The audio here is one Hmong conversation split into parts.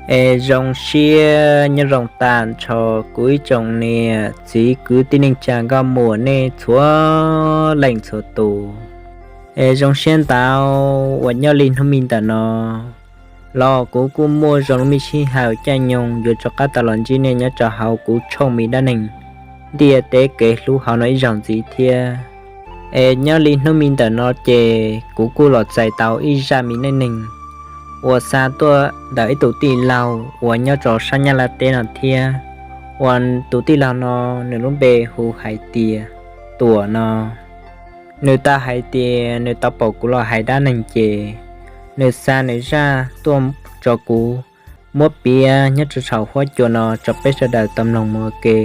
Es zoo siab nyob zoo tag nrho kuv ib tsoom niam txiv kwv tij neej tsa nkauj muam nej txhua leej txhua tus. Es zoo siab ntau uas nyob li hnub me ntawm no los kuv kuj muaj zoo lub me sij hawm caij nyoog yuav rov qab tau los ntsib nej nyob rau hauv kuv tshooj me dab neeg ntiaj teb kev hlub hauv no ib zaug ntxiv thiab. Es nyob li hnub me ntawm no ces kuv kuj los txais tau ib zaj me neej neeg uas xa tuaj ntawm ib tus tij laug uas nyob rau sab Nyab Laj teb no thiab, uas tus tij laug no nws lub npe hu hais tias Tuam no. Nws tau hais tias nws tau pom kuv los hais dab neeg ces nws xa nws zaj tuaj rau kuv muab piav nyob rau saum huab cua no rau peb sawv daws tau mloog mus ua ke.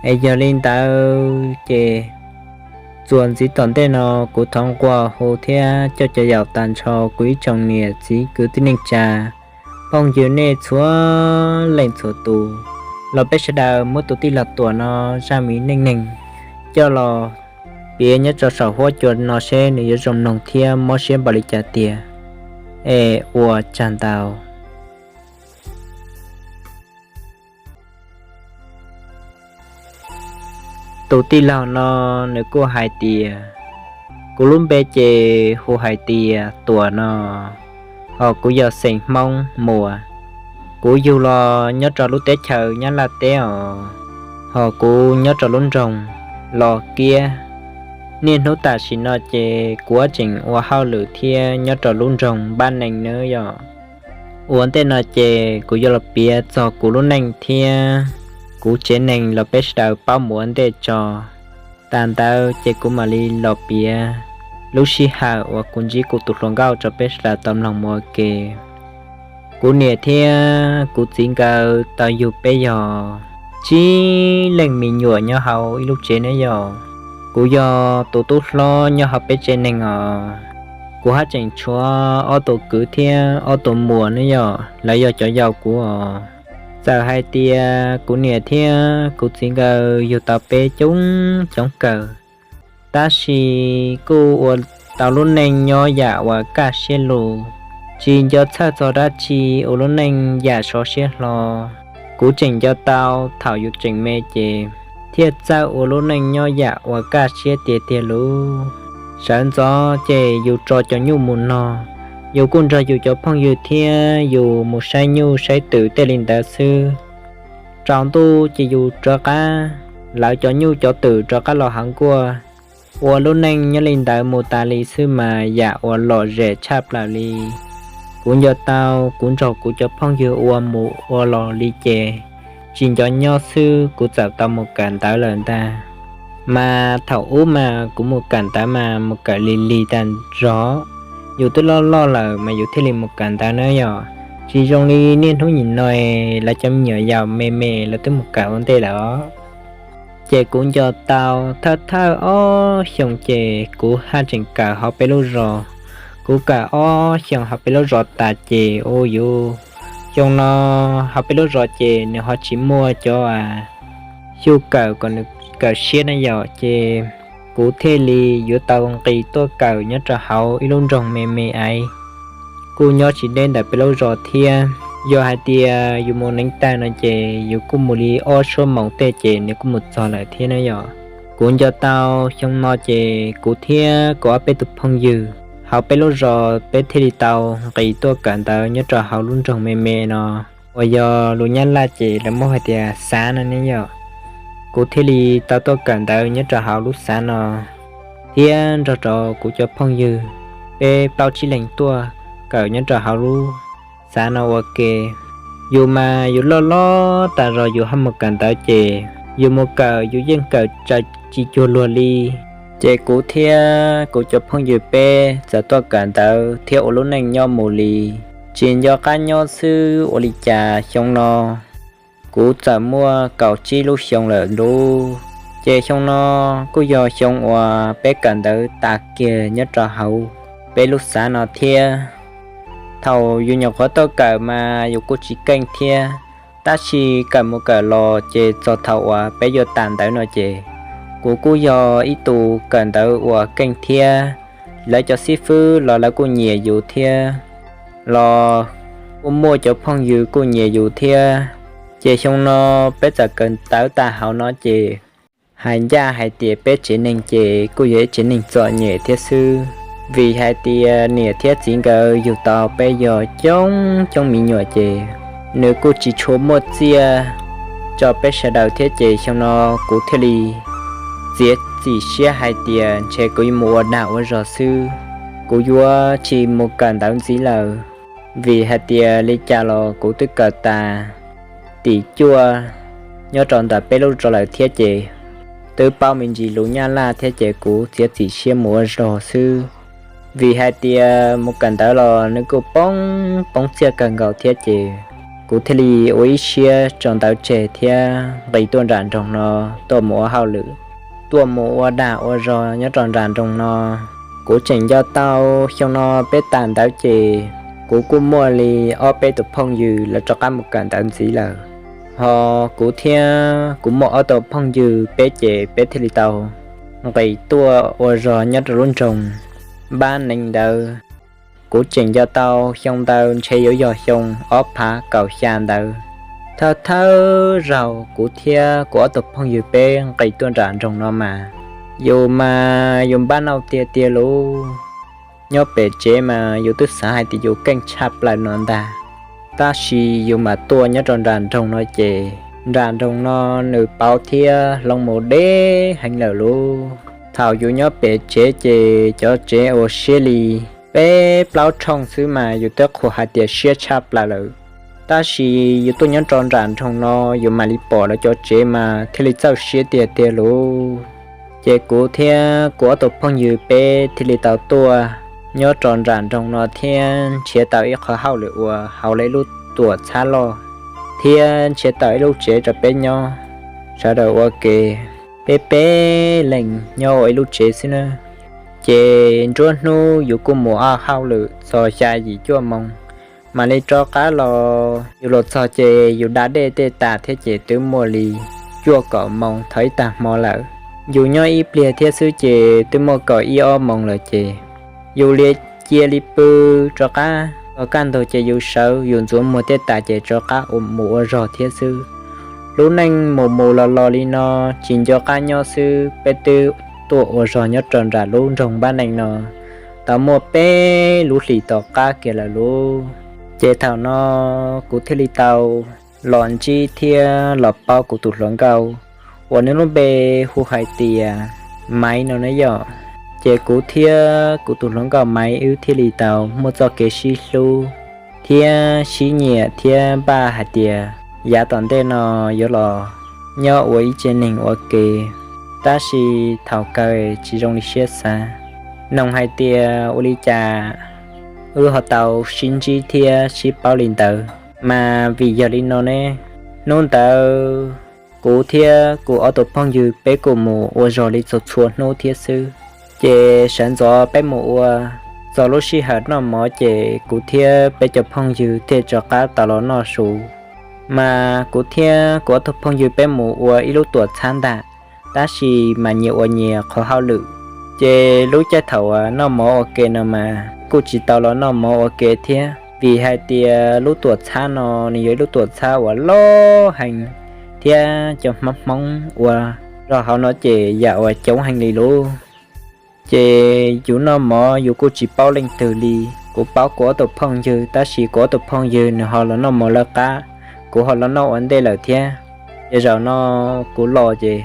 Es yog li ntawd ces txuas ntxiv tom ntej no kuv thov nquas hu thiab coj cov yaum tag nrho kuv ib tsoom niam txiv kwv tij neej tsa phooj ywg nej txhua leej txhua tus los peb sawv daws muab tus tij laug Tuam no zaj me neej neeg coj los piav nyob rau saum huab cua no seb nws yuav zoo mloog thiab mob siab npaum li cas tiag. Es ua tsaug ntau. Tus tij laug no nws kuj hais tias, kuv lub npe ces hu hais tias Tuam no, ho kuv yog xeem Hmoob Muas. Kuv yug los nyob rau lub teb chaws Nyab Laj teb os, ho kuv nyob rau lub nroog Los Kiab. Niaj hnub tam sim no ces kuv tseem ua hauj lwm thiab nyob rau lub nroog Npab Neeg nawb yom. Ua ntej no ces kuv yuav los piav txog kuv lub neej thiab kuv tsev neeg los peb sawv daws paub mus ua ntej tso. Tas ntawd ces kuv mam li los piav lub sij hawm uas kuv ntsib kuv tus hluas nkauj rau peb sawv daws tau mloog mus ua ke. Kuv niam thiab kuv txiv nkawd tau yug peb yog tsib leej me nyuam nyob hauv ib lub tsev ne yom. Kuv yog tus tub hlob nyob hauv peb tsev neeg os. Kuv haj tseem tshuav ob tug kwv thiab ob tug muam ne yom, lawv yog cov yau kuv os. Txawm hais tias kuv niam thiab kuv txiv nkawd yug tau peb coob coob kawg, tab sis kuj ua tau lub neej nyob yam uas kaj siab lug, tsis nco txhawj txog dab tsi, ua lub neej yam sov siab hlo. Kuv tseem nco tau thaum yus tseem me ces thiaj txawj ua lub neej nyob yam uas kaj siab tiag tiag lub. Sawv ntxov ces yus tso cov nyuj mus nog, yus kuj nrog yus cov phooj ywg thiab yus mus saib nyuj saib twm tej li ntawd xwb. Tsaus ntuj ces yus rov qab lawv cov nyuj cov twm rov qab los hauv nkuaj. Ua lub neej nyob li ntawd mus tas li xwb mas yam uas lom zem tshaj plaws li. Kuv nco tau kuv nrog kuv cov phooj ywg ua mus ua los li ces tsis nco nyob xwb kuv txawm tau mus kawm ntawv lawm ntag. Mas thaum ub mas kuv mus kawm ntawv mas mus kawm lig lig tag zog, yus twb loj loj lawm mas yus thiaj li mus kawm ntawv na yom. Tsis zoo li niaj hnub nim no lawv cov me nyuam yaus me me lawv twb mus kawm ua ntej lawm os. Ces kuv nco tau thawj thawj ob xyoo ces kuv haj tseem kawm hauv peb lub zos. Kuv kawm ob xyoo hauv peb lub zos tas ces ua yus xyoo no hauv peb lub zos ces nws ho tsis muaj cov xyuj kawm kom nws kawm siab na yom, ces kuv thiaj li yuav tau nqis tuaj kawm nyob rau hauv ib lub nroog me me aiv, kuj nyob tsis deb ntawm peb lub zos thiab. Yog hais tias yus mus neev taw no ces yus kuj mus li ob suab moos tej ces nws kuj mus txog lawm thiab na yom. Kuv nco tau xyoo no ces kuv thiab kuv ob peb tus phooj ywg hauv peb lub zos peb thiaj li tau nqis tuaj kawm ntawv nyob rau hauv lub nroog me me no, uas yog lus Nyab Laj ces lawv muab hais tias xav no ne yom. Kuv thiaj li tau tuaj kawm ntawv nyob rau hauv lub xav no thiab nrog rau kuv cov phooj ywg peb plaub tsib leeg tuaj kawm nyob rau hauv lub xav no ua ke. Yus mas yus loj loj tas zog yus ho mus kawm ntawv ces yus mus kawm yus yeej kawm tsis cuag luag li. Ces kuv thiab kuv cov phooj ywg peb txawm tuaj kawm ntawv thiab ua lub neej nyob mus li. Tsis nco qab nyob xwb ua li cas xyoo no kuv txawm muaj kaum tsib lub xyoo lawm lub. Ces xyoo no kuj yog xyoo uas peb kawm ntawv tas kiag nyob rau hauv peb lub xav no thiab. Thaum yus nyuam qhuav tuaj kawm mas yus kuj tsis keej thiab, tab sis kawm mus kawm los ces txog thaum uas peb yuav tas ntawv no ces kuv kuj yog ib tus kawm ntawv uas keej thiab. Lawv cov xib fwb los lawv kuj nyiam yus thiab los kuj muaj cov phooj ywg kuj nyiam yus thiab. Ces xyoo no peb txawm kawm ntawv tag hauv no ces hais ncaj hais tias peb tsev neeg ces kuj yog ib tsev neeg txom nyem thiab xwb, vim hais tias niam thiab txiv nkawd yug tau peb yog coob coob me nyuam ces nws kuj tsis tshua muaj txiaj tso peb sawv daws thiab ces xyoo no kuv thiaj li txiav txim siab hais tias ntshe kuv yuav mus ua dag ua zog xwb, kuv yuav tsis mus kawm ntawv ntxiv lawm, vim hais tias li cas los kuv twb kawm tas tim cuaj nyob rau ntawm peb lub rau lawm thiab ces twb paub me ntsis lus Nyab Laj thiab ces kuv txiav txim siab mus ua zog xwb. Vim hais tias mus kawm ntawv los nws kuj poob poob txiaj kawg nkaus thiab ces kuv thiaj li ua ib siab tso ntawv tseg thiab nqis tuaj nram nroog no tuaj mus ua hauj lwm, tuaj mus ua dag ua zog nyob rau nram nroog no. Kuv tseem nco tau xyoo no peb tas ntawv ces kuv kuj muaj li ob peb tus phooj ywg lawv rov qab mus kawm ntawv ntxiv lawm. Ho kuv thiab kuv muaj ob tug phooj ywg peb ces peb thiaj li tau nqis tuaj ua zog nyob rau lub nroog Npab Nees ntawd. Kuv tseem nco tau xyoo ntawd ntshe yuav yog xyoo ob phav kaum xya ntawd. Thawj thawj zaug kuv thiab kuv ob tug phooj ywg peb nqis tuaj nram nroog no mas yus mas yus npab nauj tiag tiag lauj. Nyob pem tsev mas yus twb xav hais tias yus keej tshaj plaws no ntag, tab sis yus mam tuaj nyob rau nram nroog no ces nram nroog no nws pauv thiab hloov mus deb heev lawm lauj. Thaum yus nyob pem tsev ces cov tsev ua siab li peb plaub tshooj xwb mas yus twb qhuas hais tias siab tshaj plaws lawm, tab sis yus tuaj nyob rau nram nroog no yus mam li pom lawv cov tsev mas thiaj li txawj siab tiag tiag lauj. Ces kuv thiab kuv ob tug phooj ywg peb thiaj li tau tuaj nyob rau nram nroog no thiab nrhiav tau ib qhov hauj lwm ua hauv lawv ib lub tuam txhab loj, thiab nrhiav tau ib lub tsev rau peb nyob, sawv daws ua ke, peb peb leeg nyob ua ib lub tsev xwb nawb. Ces nruab hnub yus kuj mus ua hauj lwm txog xya yim cuaj moos, mam li rov qab los yus los txog ces yus da dej tej tas thiab ces twb muaj li cuaj kaum moos thaum ib tag hmo lawm. Yus nyob ib pliag thiab xwb ces twb muaj kaum ib ob moos lawm ces yus li cia li pw rov qab. Thaum kaj ntug ces yus sawv yus ntxuav muag tej tas ces rov qab mus ua zog thiab xwb. Lub neej mus mus los los li no tsis nco qab nyob xwb, peb twb tuaj ua zog nyob rau nram lub nroog Npab Nees no tau muaj peb lub hlis tom qab kiag lawm lauj. Ces thaum no kuv thiaj li tau los ntsib thiab los paub kuv tus hluas nkauj uas nws lub npe hu hais tias Maiv no na yom. Ces kuv thiab kuv tus hluas nkauj Maiv wb thiaj li tau muaj txoj kev sib hlub thiab sib nyiam thiab npaj hais tias yav tom ntej no yuav los nyob ua ib tsev neeg ua ke, tab sis thaum kawg tsis zoo li siab xav. Noog hais tias ua li cas wb ho tau sib ntsib thiab sib paub li ntawd, mas vim yog li no ne, hnub ntawd kuv thiab kuv ob tug phooj ywg peb kuj mus ua zog li txhua txhua hnub thiab xwb. Ces sawv ntxov peb mus ua, txog lub sij hawm noj mov ces kuv thiab peb cov phooj ywg thiaj rov qab tau los noj su. Mas kuv thiab kuv ob tug phooj ywg peb mus ua ib lub tuam txhab ntag, tab sis mas nyias ua nyias qhov hauj lwm. Ces lub caij thaum uas noj mov ua ke no mas kuj tsis tau los noj mov ua ke thiab, vim hais tias lub tuam txhab no nws yog ib lub tuam txhab uas loj heev thiab cov Hmoob Hmoob ua zog hauv no ces yam uas coob heev li lauj. Ces yus noj mov yus kuj tsis paub leej twg li. Kuv paub kuv ob tug phooj ywg, tab sis kuv ob tug phooj ywg nws ho los noj mov lawv qab, kuv ho los noj ua ntej lawm thiab. Ces zaum no kuv los ces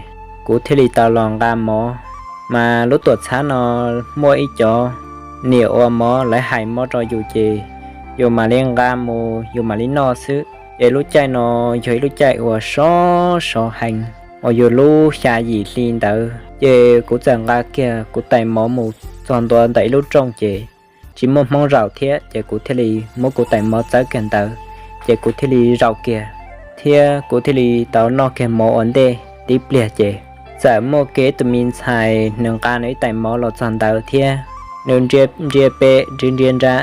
kuv thiaj li tau los nqa mov. Mas lub tuam txhab no muaj ib cov niam ua mov, lawv hais mov rau yus ces yus mam li nqa mus yus mam li noj xwb. Ces lub caij no yog ib lub caij uas sov sov heev uas yog lub xya yim hli ntawd, ces kuv txawm nqa kiag kuv tais mov mus txog ntua ntawm ib lub rooj ces tsis muaj Hmoob zaum thiab, ces kuv thiaj li muab kuv tais mov txawb kiag ntawd, ces kuv thiaj li zaum kiag, thiab kuv thiaj li tau noj kiag mov ua ntej tib pliag ces txawm muaj kiag ib tug me ntxhais nws nqa nws ib tais mov los txog ntawd thiab nws ntsia ntsia pem nrhiav nrhiav nra,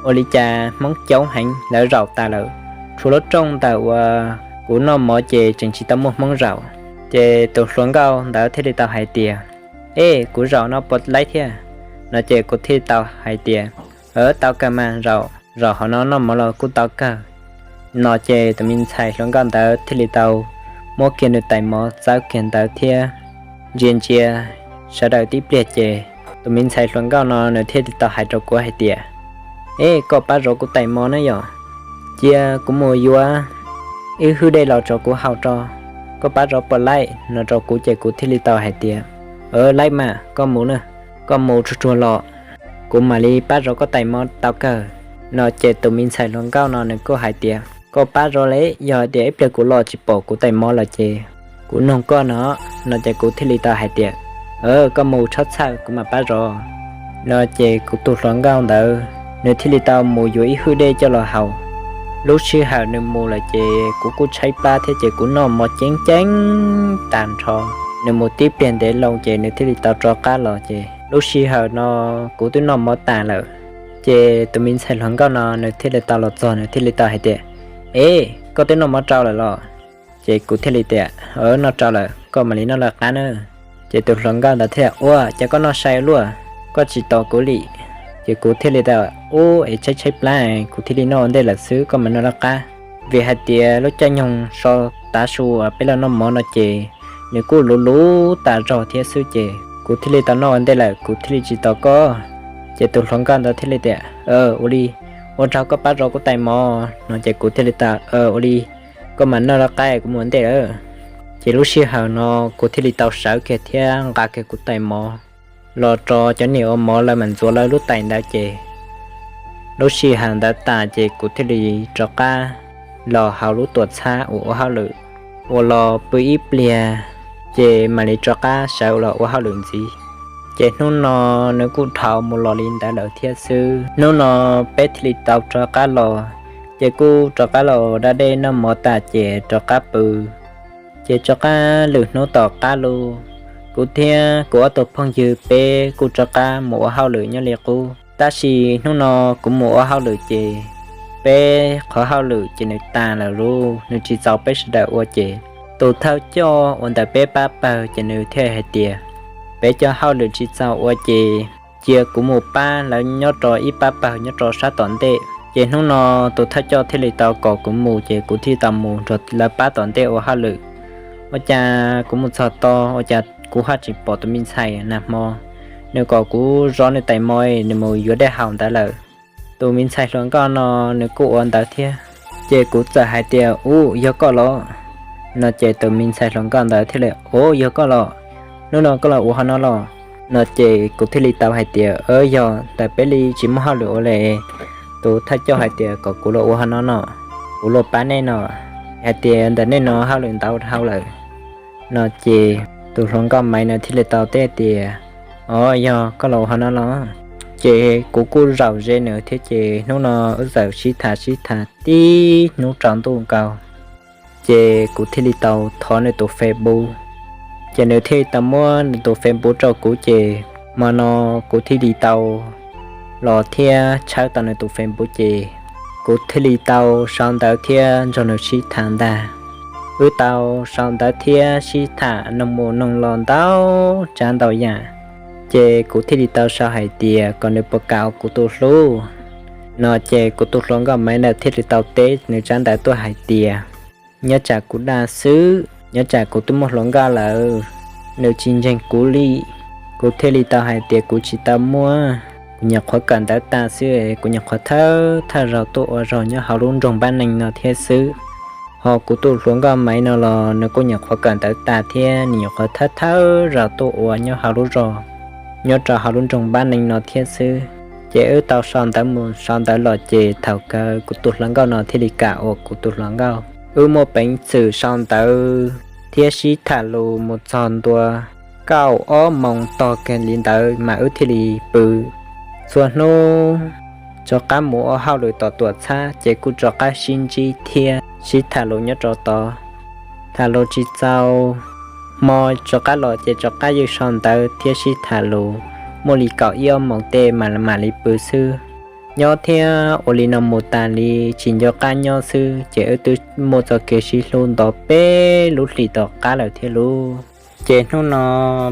ua li cas Hmoob coob heev lawv zaum tas lawm. Tshuav lub rooj ntawm uas kuv noj mov ces tseem tsis tau muaj Hmoob zaum. Ces tus hluas nkauj ntawd thiaj li tau hais tias, Ej, kuv zaum no puas laib thiab? No ces kuv thiaj tau hais tias, Tau kawg mas, zaum zaum hauv no noj mov los kuj tau kawg. No ces tus me ntxhais hluas nkauj ntawd thiaj li tau muab kiag nws tais mov txawb kiag ntawd thiab ntsia ntsia sawv daws tib pliag ces tus me ntxhais hluas nkauj no nws thiaj li tau hais rau kuv hais tias, Ej, koj pab zov kuv tais mov na yom, cia kuv mus yuav ib hwj dej los rau kuv haus tso, koj pab zov puas laij? No rau kuv ces kuv thiaj li tau hais tias, Laij mas, koj mus na, koj mus tsuag tsuag los, kuv mam li pab zov koj tais mov tau kawg. No ces tus me ntxhais hluas nkauj no nws kuj hais tias, Koj pab zov li, yog hais tias ib pliag kuv los tsis pom kuv tais mov lawm ces kuv noog koj no. No ces kuv thiaj li tau hais tias, Koj mus txhob txhawj, kuv mam pab zov. No ces kuv tus hluas nkauj ntawd nws thiaj li tau mus yuav ib hwj dej coj los haus. Lub sij hawm nws mus lawm ces kuv kuj tshaib plab thiab ces kuv noj mov ceev ceev tag nrho. Nws mus tib pliag ntev loo ces nws thiaj li tau rov qab los ces lub sij hawm no kuv twb noj mov tas lawm. Ces tus me ntxhais hluas nkauj no nws thiaj li tau los txog, nws thiaj li tau hais tias, Ev, koj twb noj mov rau lawm los? Ces kuv thiaj li tias, Noj rau lawm, koj mam li noj lawv qab na. Ces tus hluas nkauj ntawd thiaj, Ua cas koj noj sai luaj, koj tsis tos kuv li? Ces kuv thiaj li tias, Ub, es tshaib tshaib plab, kuv thiaj li noj ua ntej lawm xwb, koj mam noj lawv qab. Vim hais tias lub caij nyoog so tav su uas peb los noj mov no ces nws kuj luv luv tas zog thiab xwb ces kuv thiaj li tau noj ua ntej lawm, kuv thiaj li tsis tos koj. Ces tus hluas nkauj ntawd thiaj li tias, Ua li, ua tsaug koj pab zov kuv tais mov. No ces kuv thiaj li tias, Ua li, koj mam noj lawv qab, kuv mus ua ntej lawm. Ces lub sij hawm no kuv thiaj li tau sawv kiag thiab nqa kiag kuv tais mov los rau cov niam ua mov lawv mam ntxuav lawv lub tais ntawd ces lub sij hawm ntawd tas ces kuv thiaj li rov qab los hauv lub tuam txhab uas ua hauj lwm, uas los pw ib pliag ces mam li rov qab sawv los ua hauj lwm ntxiv. Ces hnub no nws kuj dhau mus los li ntawd lawm thiab xwb. Hnub no peb thiaj li tau rov qab los, ces kuj rov qab los da dej noj mov tas ces rov qab pw. Ces rov qab lwm hnub tom qab los, kuv thiab kuv ob tug phooj ywg peb kuj rov qab mus ua hauj lwm nyob li qub. Tab sis hnub no kuv mus ua hauj lwm ces peb qhov hauj lwm ces nws tas lawm lauj, nws tsis txaus peb sawv daws ua ces tus thawj coj uas ntawm peb pab pawg ces nws thiaj hais tias, Peb cov hauj lwm tsis txaus ua ces cia kuv mus pab lawv nyob rau ib pab pawg nyob rau sab tom ntej. Ces hnub no tus thawj coj thiaj li tau kom kuv mus ces kuv thiaj tau mus nrog lawv pab tom ntej ua hauj lwm. Ua cas kuv mus txog tod ua cas kuv haj tsis pom tus me ntxhais nag hmo, nws kom kuv zov nws tais mov nws mus yuav dej haus ntawd lawm. Tus me ntxhais hluas nkauj no nws kuj ua ntawd thiab. Ces kuv txawm hais tias, Ub, yog koj los? No ces tus me ntxhais hluas nkauj ntawd thiaj li, Ub, yog koj los? Hnub no koj los ua hauv no los? No ces kuv thiaj li tau hais tias, Yog, ntawm peb li tsis muaj hauj lwm ua li. Tus thawj coj hais tias kom kuv los ua hauv no no, kuv los pab nej no, hais tias ntawm nej no hauj lwm ntau dhau lawm. No ces tus hluas nkauj Maiv no thiaj li tau teb tias, Os, yog koj los ua hauv no los? Ces kuv kuj zaum ze nws thiab ces hnub no wb txawm sib tham sib tham tib hnub tsaus ntuj nkaus. Ces kuv thiaj li tau thov nws tus Facebook. Ces nws thiaj li tau muab nws tus Facebook rau kuv ces hmo no kuv thiaj li tau los thiab tshawb tau nws tus Facebook ces kuv thiaj li tau sau ntawv thiab nrog nws sib tham ntag. Wb tau sau ntawv thiab sib tham noog mus noog los ntau tsav ntau yam. Ces kuv thiaj li tau sau hais tias kom nws puas kam ua kuv tus hlub. No ces kuv tus hluas nkauj Maiv ntawd thiaj li tau teb nws tsab ntawv tuaj hais tias, Nyob tsam kuv dag xwb, nyob tsam kuv twb muaj hluas nkauj lawm, nws tsis ntseeg kuv li. Kuv thiaj li tau hais tias kuv tsis tau muaj, kuv nyuam qhuav kawm ntawv tag xwb, kuv nyuam qhuav thawj thawj zaug tuaj ua zog nyob hauv lub nroog Npab Neeg no thiab xwb. Ho kuv tus hluas nkauj Maiv no los nws kuj nyuam qhuav kawm ntawv tag thiab nws nyuam qhuav thawj thawj zaug tuaj ua nyob hauv lub zos, nyob rau hauv lub nroog Npab Neeg no thiab xwb. Ces wb tau sau ntawv mus sau ntawv los ces thaum kawg kuv tus hluas nkauj no thiaj li kam ua kuv tus hluas nkauj. Wb muaj peev xwm sau ntawv thiab sib tham lus mus txog ntua kaum ob moos tog kawg li ntawd mas wb thiaj li pw. Txhua hnub rov qab mus ua hauj lwm tom tuam txhab ces kuj rov qab sib ntsib thiab sib tham lus nyob rau tod. Tham lus tsis txaus, hmo rov qab los ces rov qab yeej sau ntawv thiab sib tham lus, muaj li kaum ib ob moos tej mas mam li pw xwb. Nyob thiab ua li no mus tas li tsis nco qab nyob xwb ces wb twb muaj txoj kev sib hlub ntau peb lub hlis tom qab lawm thiab lauj. Ces hnub no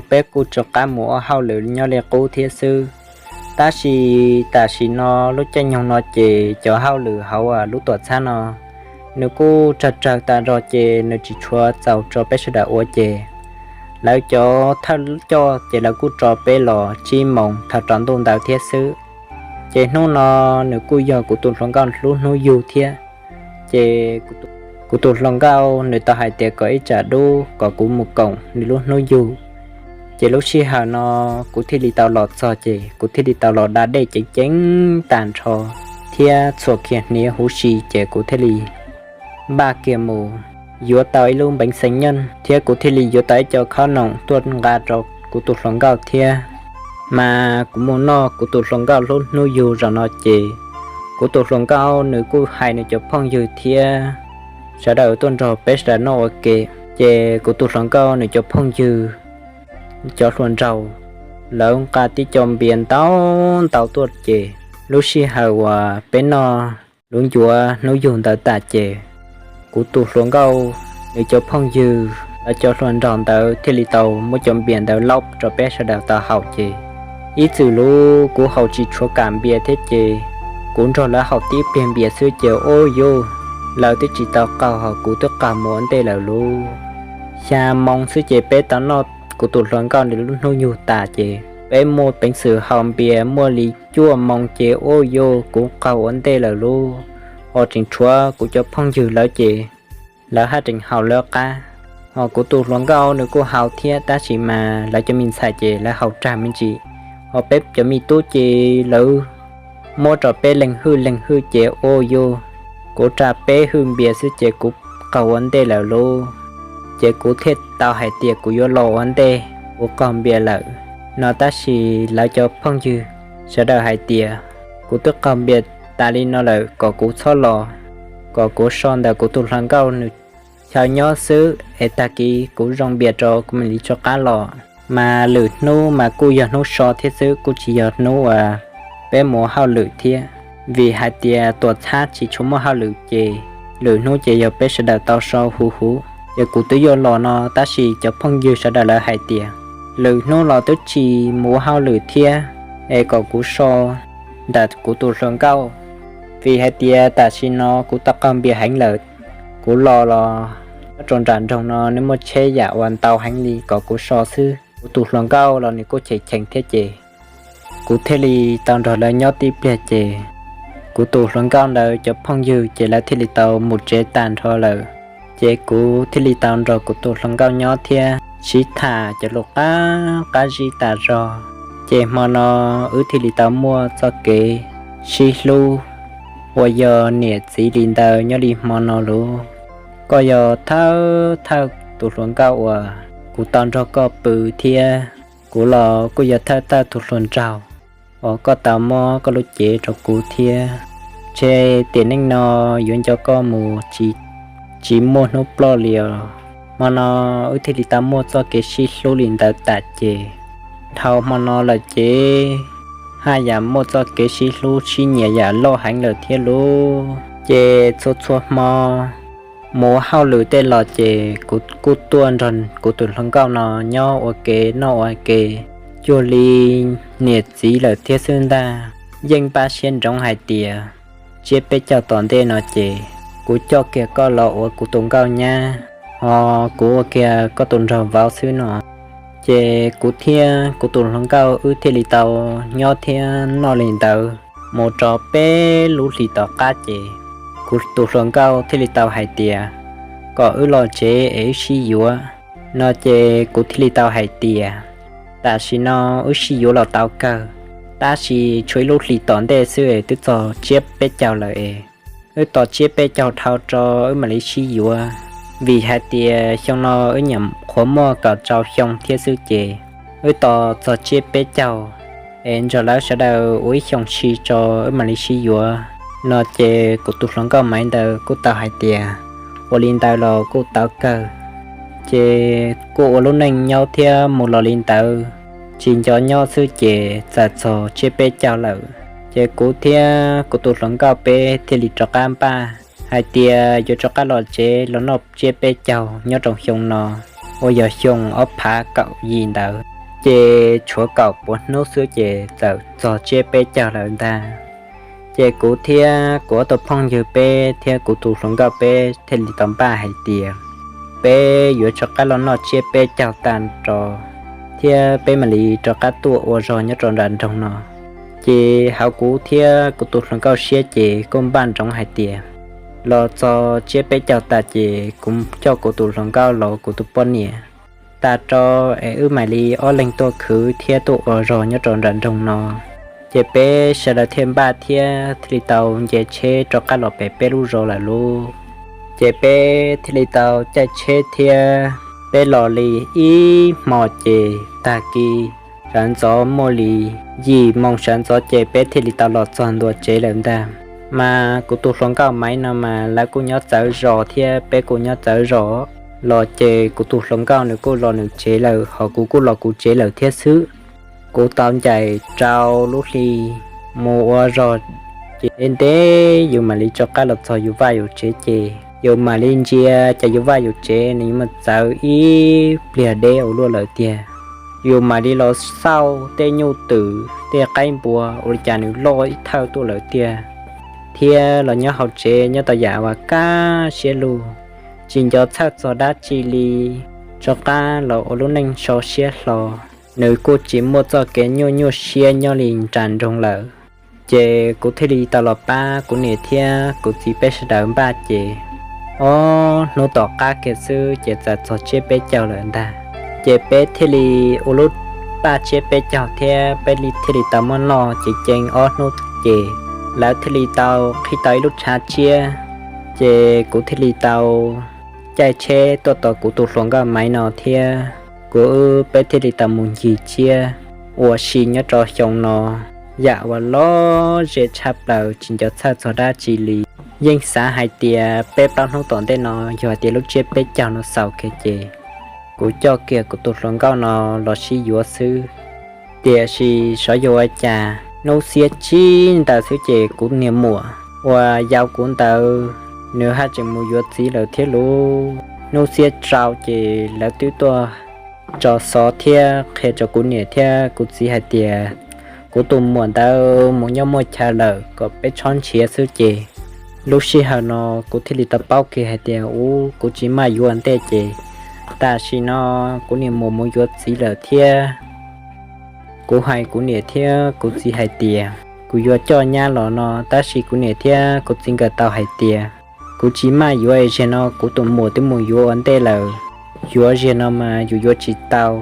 peb kuj rov qab mus ua hauj lwm nyob li qub thiab xwb. Tab sis tam sim no lub caij nyoog no ces cov hauj lwm hauv lub tuam txhab no nws kuj tsawg tsawg tas zog ces nws tsis tshuav txaus rau peb sawv daws ua ces lawv cov thawj coj ces lawv kuj tso peb los tsib moos thaum rau ntuj ntawd thiab xwb. Ces hnub no nws kuj yog kuv tus hluas nkauj lub hnub yug thiab. Ces kuv tus hluas nkauj nws tau hais tias kom ib tsam dub kom kuv mus koom nws lub hnub yug. Ces lub sij hawm no kuv thiaj li tau los txog ces kuv thiaj li tau los da dej ceev ceev tag nrho thiab txhuam kiag hniav huv si ces kuv thiaj li npaj kiag mus yuav tau ib lub npeev xees nyob thiab kuv thiaj li yuav tau ib co khob noom tuaj nqa rau kuv tus hluas nkauj thiab. Mas kuv mus noj kuv tus hluas nkauj lub hnub yug zaum no ces kuv tus hluas nkauj nws kuj hais nws cov phooj ywg thiab sawv daws tuaj nrog peb sawv daws noj ua ke. Ces kuv tus hluas nkauj nws cov phooj ywg, cov hluas nraug, lawv nqa tib co npias ntau ntau tuaj ces lub sij hawm uas peb noj lub ncuav hnub yug ntawd tas ces kuv tus hluas nkauj nws cov phooj ywg lawv cov hluas nraug ntawd thiaj li tau muab cov npias ntawd laub rau peb sawv daws tau haus ces ib txwm lub kuv haus tsis tshuav kam npias thiab ces kuv nrog lawv haus tib pliag npias xwb ces ub yuj, lawv twb tsis tau qaug ho kuv twb qaug mus ua ntej lawm lub. Xya moos xwb ces peb tau noj kuv tus hluas nkauj nws lub hnub yug tas ces peb muaj peev xwm haus npias muaj li cuaj moos ces ub yuj kuv qaug ua ntej lawm lub, ho tseem tshuav kuv cov phooj ywg lawv ces lawv haj tseem haus lawv qab. Ho kuv tus hluas nkauj nws kuj haus thiab tab sis mas lawv cov me ntxhais ces lawv haus rag me ntsis, ho peb cov me tub ces lawv muab rau peb leeg hwj leeg hwj ces ub yuj, kuv rau peb hwj npias xwb ces kuv qaug ua ntej lawm lub. Ces kuv thiaj tau hais tias kuv yuav los ua ntej, kuv qaug npias lawm no tab sis lawv cov phooj ywg sawv daws hais tias kuv twb qaug npias tas li no lawm kom kuv txhob los, kom kuv so ntawm kuv tus hluas nkauj nws chaw nyob xwb es tag kis kuv zoo npias rau kuv mam li rov qab los. Mas lwm hnub mas kuj yog hnub so thiab xwb kuj tsis yog hnub uas peb mus ua hauj lwm thiab, vim hais tias tuam txhab tsis tshua muaj hauj lwm ces lwm hnub ces yog peb sawv daws tau so huv huv. Ces kuv twb yuav los no tab sis cov phooj ywg sawv daws lawv hais tias lwm hnub los twb tsis mus ua hauj lwm thiab es kom kuv so ntawm kuv tus hluas nkauj, vim hais tias tam sim no kuv tau qaug npias heev lawm. Kuv los los nyob rau nram nroog no nws muaj tsheb yam uas ntau heev li kom kuv so xwb. Kuv tus hluas nkauj los nws kuj cheem cheem thiab ces kuv thiaj li tau nrog lawv nyob tib pliag ces kuv tus hluas nkauj ntawd cov phooj ywg ces lawv thiaj li tau mus tsev tag nrho lawm. Ces kuv thiaj li tau nrog kuv tus hluas nkauj nyob thiab sib tham cov lus qab qab zib tas zog. Ces hmo no wb thiaj li tau muaj txoj kev sib hlub uas yog niam txiv li ntawd nyob li hmo no lub. Koj yog thawj thawj tus hluas nkauj uas kuv tau nrog koj pw thiab kuv los kuj yog thawj thawj tus hluas nraug uas koj tau muab koj lub cev rau kuv thiab. Ntshe tiam neej no yuav nco koj mus tsis muaj hnub ploj li os. Hmo no wb thiaj li tau muaj txoj kev sib hlub li ntawd tas ces dhau hmo no lawm ces haj yam muaj txoj kev sib hlub sib nyiam yam loj heev lawm thiab lub. Ces txhua txhua hmo mus ua hauj lwm tej los ces kuv kuj tuaj nrog kuv tus hluas nkauj no nyob ua ke noj ua ke cuag li niam txiv lawm thiab xwb ntag. Yeej npaj siab ntsoov hais tias tsiab peb caug tom ntej no ces kuv coj kiag koj los ua kuv tus nkauj nyab, ho kuv ua kiag koj tus nraug vauv xwb no. Ces kuv thiab kuv tus hluas nkauj wb thiaj li tau nyob thiab noj li ntawd mus rau peb lub hlis tom qab ces kuv tus hluas nkauj thiaj li tau hais tias kom wb los tsev es wb sib yuav no ces kuv thiaj li tau hais tias tam sim no wb sib yuav los tau kawg, tab sis tshuav ib lub hlis tom ntej xwb es twb txog tsiab peb caug lawm es wb tos tsiab peb caug dhau rau wb mam li sib yuav. Vim hais tias xyoo no wb nyuam qhuav muaj kaum rau xyoo thiab xwb ces wb tos txog tsiab peb caug es nrog lawv sawv daws ua ib xyoos si tso wb mam li sib yuav no ces kuv tus hluas nkauj Maiv ntawd kuj tau hais tias ua li ntawd los kuj tau kawg. Ces kuj ua lub neej nyob thiab mus los li ntawd, tsis nco nyob xwb ces txawm txog tsiab peb caug lawm. Ces kuv thiab kuv tus hluas nkauj peb thiaj li rov qab npaj hais tias yuav rov qab los tsev los noj tsiab peb caug nyob rau xyoo no uas yog xyoo ob phav kaum yim ntawd. Ces tshuav kaum puav hnub xwb ces txawm txog tsiab peb caug lawm ntag. Ces kuv thiab kuv ob tug phooj ywg peb thiab kuv tus hluas nkauj peb thiaj li tau npaj hais tias peb yuav rov qab los noj tsiab peb caug tag nrho, thiab peb mam li rov qab tuaj ua zog nyob rau nram nroog no. Ces hauv kuv thiab kuv tus hluas nkauj siab ces kuj npaj nroos hais tias los txog tsiab peb caug tas ces kuv coj kuv tus hluas nkauj los kuv tus poj niam tag rau es wb mam li ob leeg tuaj khwv thiab tuaj ua zog nyob rau nram nroog no. Ces peb sawv daws thiaj npaj thiab thiaj li tau nce tsheb rov qab los pem peb lub zos lawm lauj. Ces peb thiaj li tau caij tsheb thiab peb los li ib hmo ces tag kis sawv ntxov muaj li yim moo sawv ntxov ces peb thiaj li tau los txog ntua tsev lawm ntag. Mas kuv tus hluas nkauj Maiv no mas lawv kuj nyob txawv zos thiab peb kuj nyob txawv zos los ces kuv tus hluas nkauj nws kuj los nws tsev lawm ho kuv kuj los kuv tsev lawm thiab xwb. Kuv tau ncaim rau lub hli mus ua zog ces ntev yus mam li rov qab los txog yus vaj yus tsev ces yus mam li ntsia ces yus vaj yus tsev nws yuav mus txawv ib pliag deb ua luaj lawm tiag. Yus mam li los xauj tej nyuj twm tej qaib npua ua li cas nws loj ib thawj tuaj lawm tiag, thiab los nyob hauv tsev nyob tau yam uas kaj siab lug, tsis nco txhawj txog dab tsi li, rov qab los ua lub neej so siab hlo. Nws kuj tsis muaj txoj kev nyuaj nyuaj siab nyob li nram nroog lawm. Ces kuv thiaj li tau los pab kuv niam thiab kuv txiv peb sawv daws npaj ces ob hnub tom qab kiag xwb ces txawm txog tsiab peb caug lawm ntag. Ces peb thiaj li ua lub paj tsiab peb caug thiab peb li thiaj li tau muab noj ces ceev ob hnub ces lawv thiaj li tau qhib tau ib lub tshav tsiab. Ces kuv thiaj li tau caij tsheb tuaj tom kuv tus hluas nkauj Maiv no thiab kuv wb peb thiaj li tau mus ncig tsiab ua si nyob rau xyoo no. Yam uas lom zem tshaj plaws tsis nco txhawj txog dab tsi li. Yeej xav hais tias peb plaub hnub tom ntej no yog hais tias lub tsiab peb caug no xaus kiag ces kuv coj kiag kuv tus hluas nkauj no los sib yuav xwb. Tiam sis xyov yog ua cas hnub xiab tsib ntawd xwb ces kuv niag muam uas yau kuv ntawd nws haj tseem mus yuav txiv lawm thiab lauj. Hnub xiab rau ces lawv twb tuaj tso xov thiab qhia rau kuv niam thiab kuv txiv hais tias kuv tus muam ntawd mus nyob muaj chaw lawm kom peb txhob nrhiav xwb ces lub sij hawm no kuv thiaj li tau paub kiag hais tias ub kuv tsis maj yuav ua ntej ces tam sim no kuv niam muam mus yuav txiv lawm thiab. Kuv hais kuv niam thiab kuv txiv hais tias kuv yuav coj nyab los no tab sis kuv niam thiab kuv txiv nkawd tau hais tias kuv tsis maj yuav es zaum no kuv tus muam twb mus yuav ua ntej lawm. Yuav zaum no mas yus yuav tsis tau,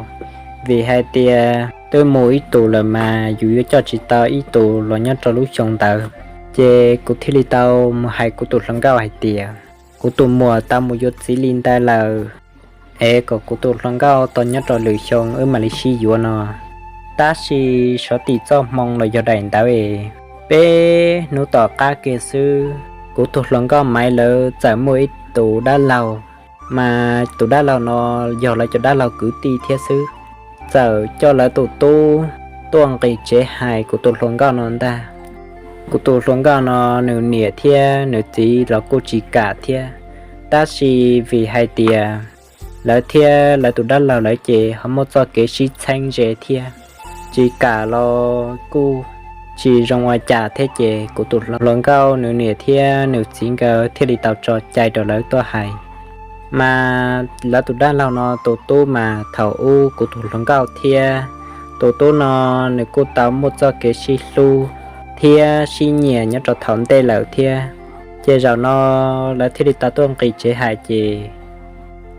vim hais tias twb mus ib tus lawm mas yus yuav coj tsis tau ib tus los nyob rau lub xyoo ntawd. Ces kuv thiaj li tau mus hais kuv tus hluas nkauj hais tias kuv tus muam tau mus yuav txiv li ntawd lawm, es kom kuv tus hluas nkauj tos nyob rau lwm xyoo wb mam li sib yuav no. Tab sis xyov tim txoj hmoo los yog daim ntawv es peb hnub tom qab kiag xwb kuv tus hluas nkauj Maiv lawv txawm muaj ib tus dab laug, mas tus dab laug no yog lawv cov dab laug kwv tij thiab xwb, txawm coj lawv tus tub tuaj nqis tsev hais kuv tus hluas nkauj no ntag. Kuv tus hluas nkauj no nws niam thiab nws txiv los kuj tsis kam thiab, tab sis vim hais tias lawv thiab lawv tus dab laug lawv ces ho muaj txoj kev sib txheeb ze thiab, tsis kam los kuj tsis zoo ua cas thiab ces kuv tus hluas nkauj nws niam thiab nws txiv nkawd thiaj li tau tso cai rau lawv tuaj hais. Mas lawv tus dab laug no tus tub mas thaum ub kuv tus hluas nkauj thiab tus tub no nws kuj tau muaj txoj kev sib hlub thiab sib nyiam nyob rau thaum ntej lawm thiab. Ces zaum no lawv thiaj li tau tuaj nqis tsev hais ces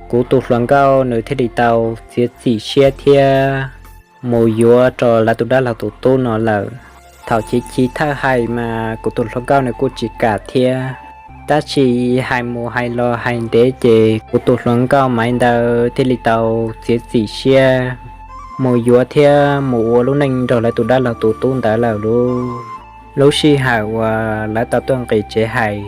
kuv tus hluas nkauj nws thiaj li tau txiav txim siab thiab mus yuav rau lawv tus dab laug tus tub no lawm. Thaum chiv chiv thawj hais mas kuv tus hluas nkauj nws kuj tsis kam thiab, tab sis hais mus hais los hais ntev ces kuv tus hluas nkauj Maiv ntawd thiaj li tau txiav txim siab mus yuav thiab mus ua lub neej nrog lawv tus dab laug tus tub ntawd lawm lauj. Lub sij hawm uas lawv tau tuaj nqis tsev hais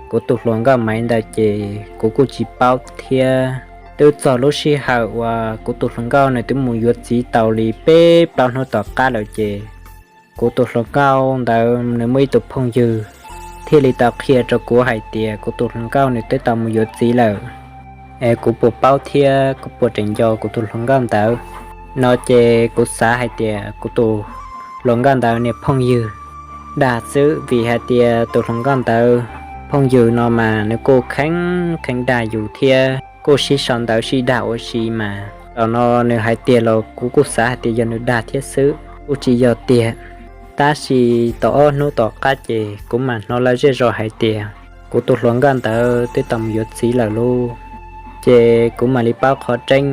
kuv tus hluas nkauj Maiv ntawd ces kuv kuj tsis paub thiab. Twb txog lub sij hawm uas kuv tus hluas nkauj nws twb mus yuav txiv tau li peb plaub hnub tom qab lawm ces kuv tus hluas nkauj ntawd nws muaj ib tug phooj ywg thiaj li tau qhia rau kuv hais tias kuv tus hluas nkauj nws twb tau mus yuav txiv lawm, es kuv puas paub thiab kuv puas tseem nco kuv tus hluas nkauj ntawd no. Ces kuv xav hais tias kuv tus hluas nkauj ntawd niag phooj ywg dag xwb, vim hais tias tus hluas nkauj ntawd phooj ywg no mas nws kuj kheev kheev dag yus thiab kuj sib sau ntawv sib dag ua si mas. Zaum no nws hais tiag los kuv kuj xav hais tias yog nws dag thiab xwb, kuj tsis yog tiag. Tab sis tau ob hnub tom qab ces kuv mam hnov lawv zej zos hais tias kuv tus hluas nkauj ntawd twb tau mus yuav txiv lawm lauj. Ces kuv mam li paub qhov tseeb,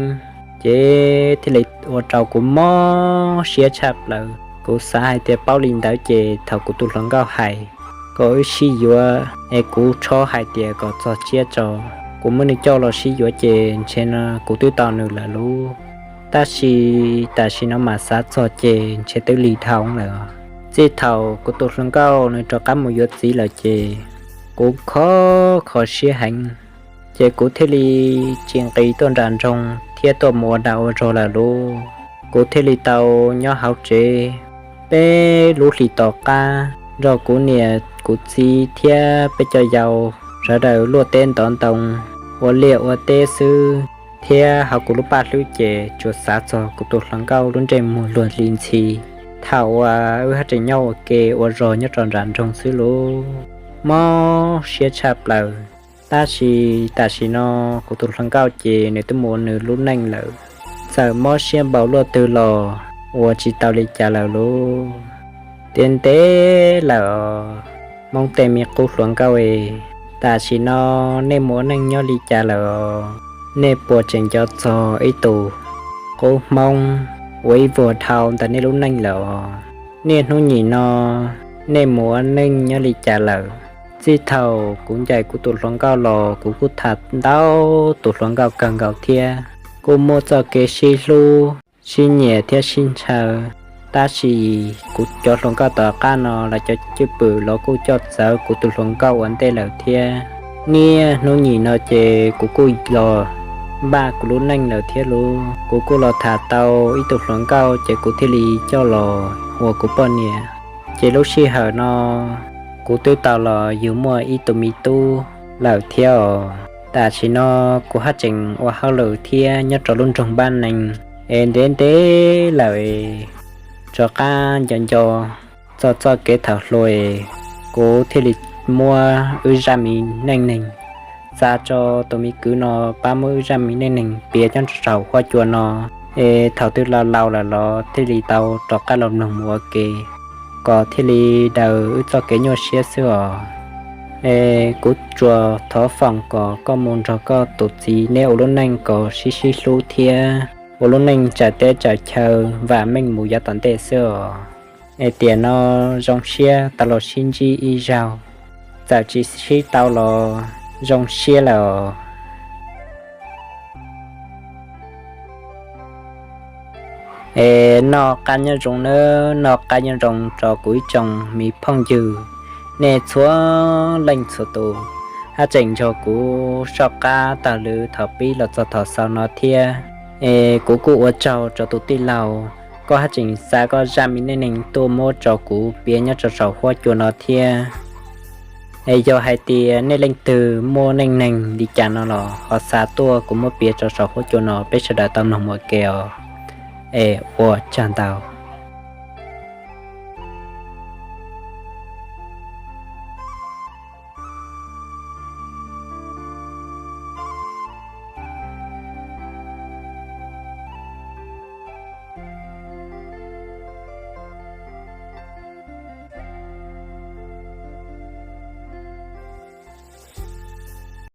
ces thiaj li ua rau kuv mob siab tshaj plaws. Kuv xav hais tias paub li ntawd ces thaum kuv tus hluas nkauj hais kom wb sib yuav es kuv rov hais tias kom txog tsiab tso, kuv muab nws coj los sib yuav ces ntshe no kuv twb tau nws lawm lauj. Tab sis tam sim no mas xav txog ces ntshe twb lig dhau lawm. Txij thaum kuv tus hluas nkauj nws rov qab mus yuav txiv lawm ces kuv kho kho siab heev, ces kuv thiaj li tsis nqis tuaj nram nroog thiab tuaj mus ua dag ua zog lawm lauj. Kuv thiaj li tau nyob hauv tsev peb lub hlis tom qab nrog kuv niam kuv txiv thiab peb cov yau sawv daws luaj teb ntov ntoo, ua liaj ua teb xwb, thiab hauv kuv lub paj hlwb ces tsuas xav txog kuv tus hluas nkauj lub ntsej muag luag li ntxhi thaum uas wb haj tseem nyob ua ke ua zog nyob rau nram nroog xwb lauj. Mob siab tshaj plaws. Tab sis tam sim no kuv tus hluas nkauj ces nws twb mus ua nws lub neej lawm. Txawm mob siab npaum luaj twg los ua tsis tau li cas lawm lauj. Tiag ntev lawm os, Hmoob tej me qub hluas nkauj es, tam sim no nej mus ua neej nyob li cas lawm os? Nej puas tseem nco txog ib tus qub Hmoob ua ib vuag dhau ntawm nej lub neej lawm os? Niaj hnub nim no nej mus ua neej nyob li cas lawm? Txij thaum kuv ncaim kuv tus hluas nkauj los kuv kuj tham ntau tus hluas nkauj kawg nkaus thiab, kuj muaj txoj kev sib hlub, sib nyiam thiab sib ntshaw. Tab sis kuv cov hluas nkauj tom qab no lawv cov cwj pwm los kuj coj txawv kuv tus hluas nkauj ua ntej lawm thiab. Niaj hnub nim no ces kuv kuj los npaj kuv lub neej lawm thiab lauj. Kuv kuj los tham tau ib tug hluas nkauj ces kuv thiaj li coj los ua kuv poj niam. Ces lub sij hawm no kuv twb tau los yug muaj ib tug me tub lawm thiab os. Tam sim no kuv haj tseem ua hauj lwm thiab nyob rau lub nroog Npab Nees es ntev ntev lawm es rov qab nco nco txog txoj kev thaum hluas es kuv thiaj li muab wb zaj me neej neeg tsa rau tus me kwv no pab muab wb zaj me neej neeg piav nyob rau saum huab cua no. Es thaum twg laus laus lawm los thiaj li tau rov qab los mloog mus ua ke kom thiaj li daws wb txoj kev nyuaj siab xwb os. Es kuv tsuas thov foom kom koj mus nrog koj tus txiv neb ua lub neej kom sib sib hlub thiab ua lub neej tsawm teb tsawm chaw vam meej mus yav tom ntej xwb os. Es tiam no zoo siab tau los sib ntsib ib zaug, txawm tsis sib tau los zoo siab lawm os. Es noj qab nyob zoo nawb, noj qab nyob zoo rau kuv ib tsoom me phooj ywg, nej txhua leej txhua tus haj tseem nrog kuv soj qab tawg lw thaum pib los txog thaum xaus no thiab. Es kuv kuj ua tsaug rau tus tij laug, koj haj tseem xa koj zaj me neej neeg tuaj muab rau kuv piav nyob rau saum huab cua no thiab. Es yog hais tias nej leej twg muaj neej neeg li cas no los ho xa tuaj kuv muab piav rau saum huab cua no peb sawv daws tau mloog mus ua ke os. Es ua tsaug ntau.